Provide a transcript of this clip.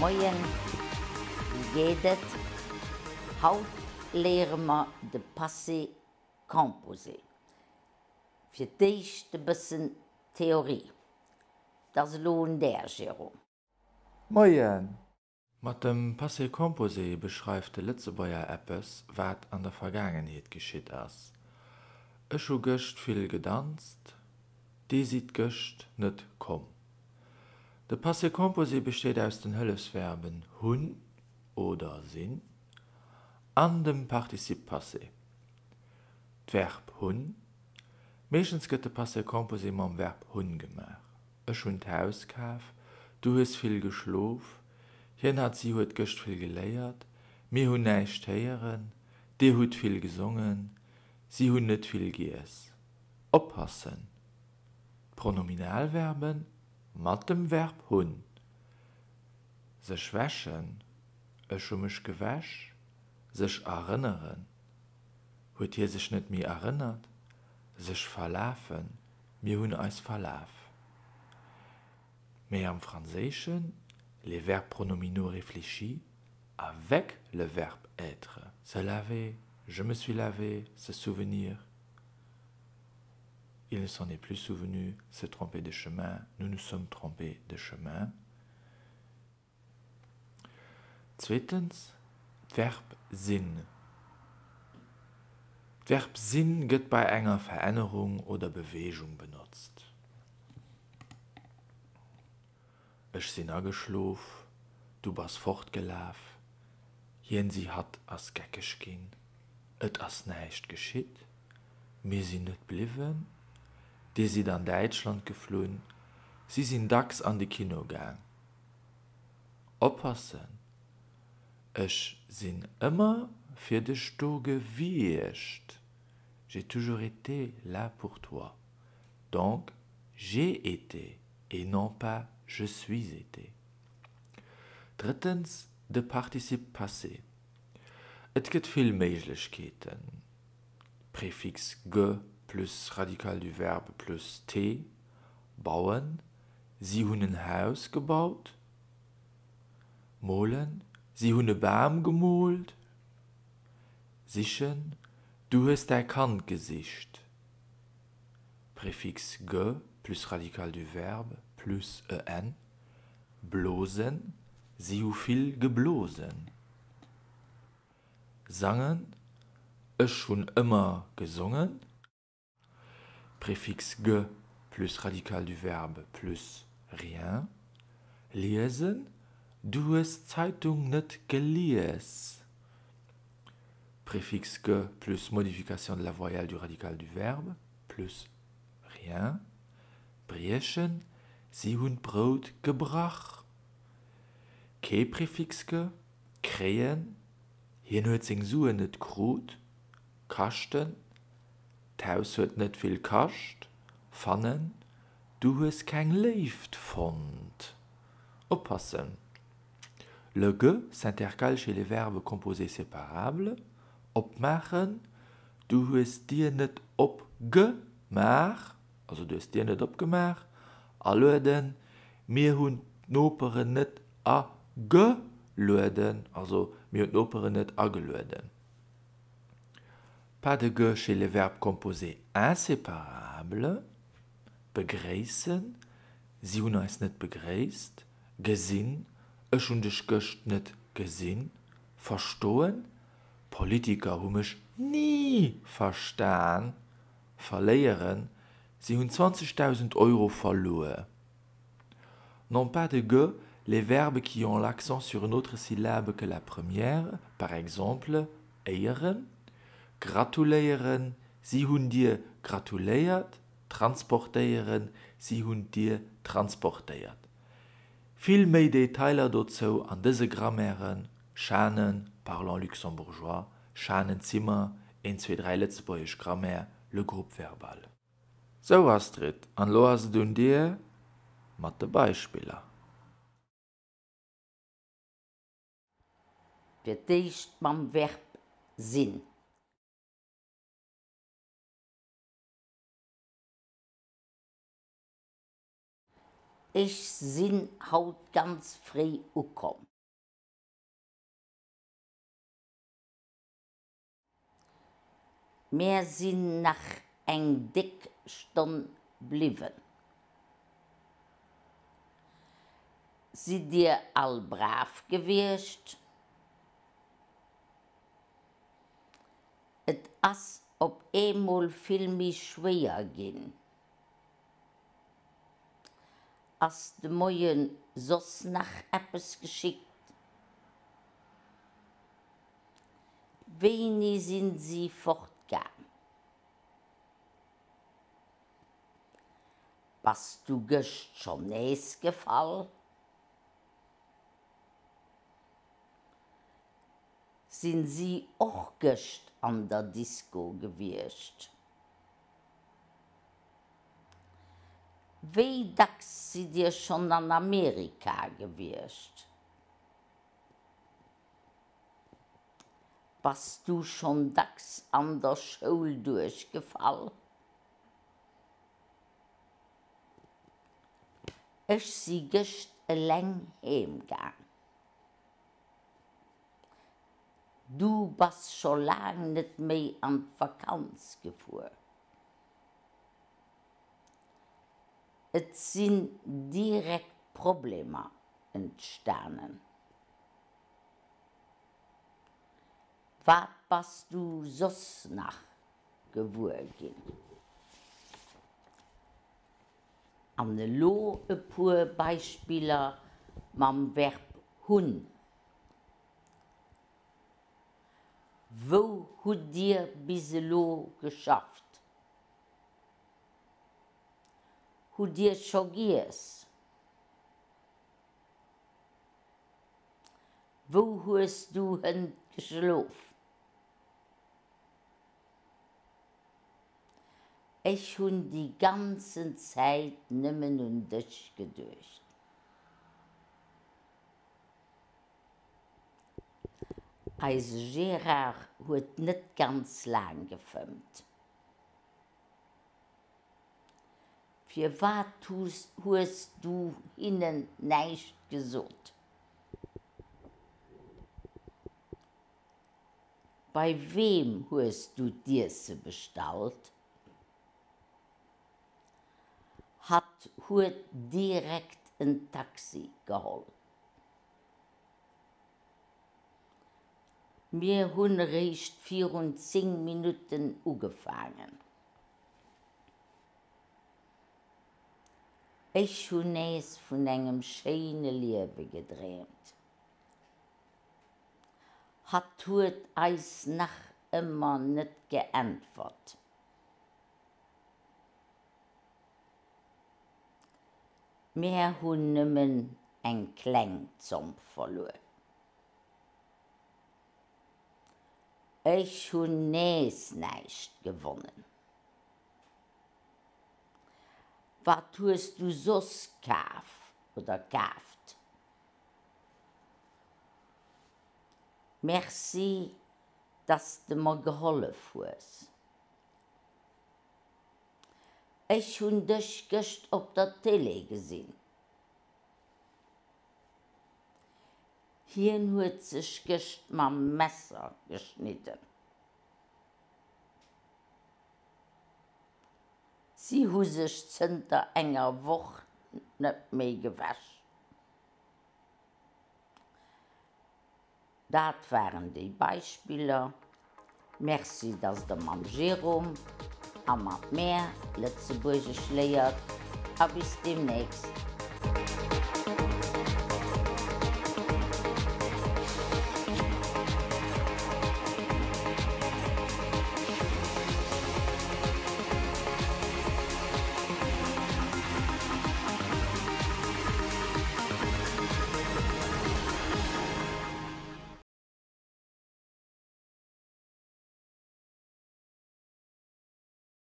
Moien, wéi geet et? Haut léiere mer de Passé composé. Fir d'éischt e bëssen Theorie. 't ass elo un där, Jérôme. Moien! Mat dem Passé composé beschreift de Lëtzebuerger eppes, wat an der Vergaangenheet geschitt ass. Ech hu gëscht vill gedanzt. Dir sidd gëscht net komm. De Passé composé besteet aus den Hëllefsverben hunn oder sinn an dem Participe passé. D'Verb hunn Meeschtens gëtt de Passé composé mam Verb hunn gemaach. Ech hunn d'Haus kaf. Du hues vill geschlof. Hien, hatt, si huet gëscht vill geléiert. Mir hunn näischt héieren. Dir hutt vill gesongen. Si hunn net vill giess. Oppassen! D'Pronominalverben mat dem Verb hunn. Sech wäschen. Ech hu mech gewäsch. Sech erënneren. Huet hie sech net méi erënnert? Sech verlafen. Mir hunn eis verlaf. Mee am Franséischen, les verbes pronominaux réfléchis avec le verbe être, se laver, je me suis lavé, se souvenir, il ne s'en est plus souvenu, se tromper de chemin, nous nous sommes trompés de chemin. Zweetens, d'Verb sinn. D'Verb sinn gëtt bei enger Verännerung oder Beweegung benotzt. Ech sinn ageschlof, du bass fortgelaf, hien, si, hatt ass geckeg ginn, et ass näischt geschitt, mir sinn net bliwwen, dir sidd an Däitschland geflunn, si sinn dacks an de Kino gaang. Oppassen, ech sinn ëmmer fir dech do gewiescht, j'ai toujours été là pour toi, donc j'ai été et non pas je suis été. Drëttens, de Participe passé. Et gëtt vill Méiglechkeeten, Préfixe ge plus radical du verbe plus t, bauen, Si hunn en Haus gebaut. Molen, Si hunn e Bam gemoolt. Sichen, Du hues däi Kand gesicht. Préfixe ge plus radical du verbe plus en, blosen, Si hu vill geblosen. Sangen, Ech hunn ëmmer gesongen. Préfixe ge plus radical du verbe plus rien, liesen, Du hues d'Zeitung net gelies. Préfixe ge plus modification de la voyelle du radical du verbe plus rien, briechen, Si hunn d'Brout gebrach. Kee Préfixe ge, kréien, Hien huet seng Suen net krut. Kaschten, D'Haus huet net vill kascht. Fannen, Du hues keng Léift fonnt. Oppassen, Le ge s'intercale chez les verbes composés séparables, opmaachen, Du hues d'Dier net opgemaach, also du hues d'Dier net opgemaach. Alueden, Mir hunn d'Noperen net agelueden, also mir hunn d'Noperen net agelueden. Pas de ge chez les verbes composés inséparables, begréissen, si hunn eis net begréisst, gesinn, ech hunn dech gëscht net gesinn, verstoen, d'Politiker hu mech ni verstan, verléieren, si hunn 20.000 Euro verluer. N'ont pas de ge les verbes qui ont l'accent sur une autre syllabe que la première, par exemple éieren, gratuléieren, si hunn dir gratuléiert, transportéieren, si hunn d'Dier transportéiert. Vill méi Detailer dozou an dëse Grammairen, Schanen, Parlons luxembourgeois, Schanen, Zimmer, 1, 2, 3 Lëtzebuergesch Grammaire, Le groupe verbal. Sou Astrid, an elo ass et un dir mat de Beispiller. Fir d'éischt mam Verb sinn. Ech sinn haut ganz fréi ukomm. Mär sinn nach eng déck Stonn bliwwen. Sidd Dir all brav gewiescht? Et ass op eemol vill méi schwéier ginn. Ass de Moie soss nach eppes geschitt? Wéini sinn si fortgaang? Bass du gëscht schonn nees gefall? Sinn si och gëscht an der Disco gewiescht? Wéi dacks sidd Dir schonn an Amerika gewiescht? Bass du schonn dacks an der Schoul duerchgefall? Ech si gëscht eleng heem gaang. Du bass scho laang net méi an d'Vakanz gefuer. Et sinn direkt Problemer entstanen. Wat bass du soss nach gewuer ginn? An elo e puer Beispiller mam Verb hunn. Wou hutt Dir bis elo geschafft? Hutt Dir scho giess? Wou hues du hënt geschlof? Ech hunn déi ganzen Zäit nëmmen un dech geduecht. Eise Gérard huet net ganz laang gefëmmt. Firwat hues du hinnen näischt gesot? Bei weem hues du d'Iesse bestallt? Hatt huet direkt en Taxi geholl. Mir hunn eréischt virun 10 Minutten ugefaangen. Ech hunn nees vun engem schéine Liewe gedreemt. Hatt huet eis nach ëmmer net geäntwert. Mär hunn nëmmen eng kleng Zomm verluer. Ech hunn nees näischt gewonnen. Wat hues du soss kaf oder kaaft? Merci, dass de mer gehollef hues. Ech hunn dech gëscht op der Télé gesinn. Hien huet sech gëscht mam Messer geschnidden. Si hu sech zënter enger Woch net méi gewäsch. Dat waren déi Beispiller. Merci, dass der mam Jérôme a mat mär Lëtzebuergesch léiert a bis deemnächst.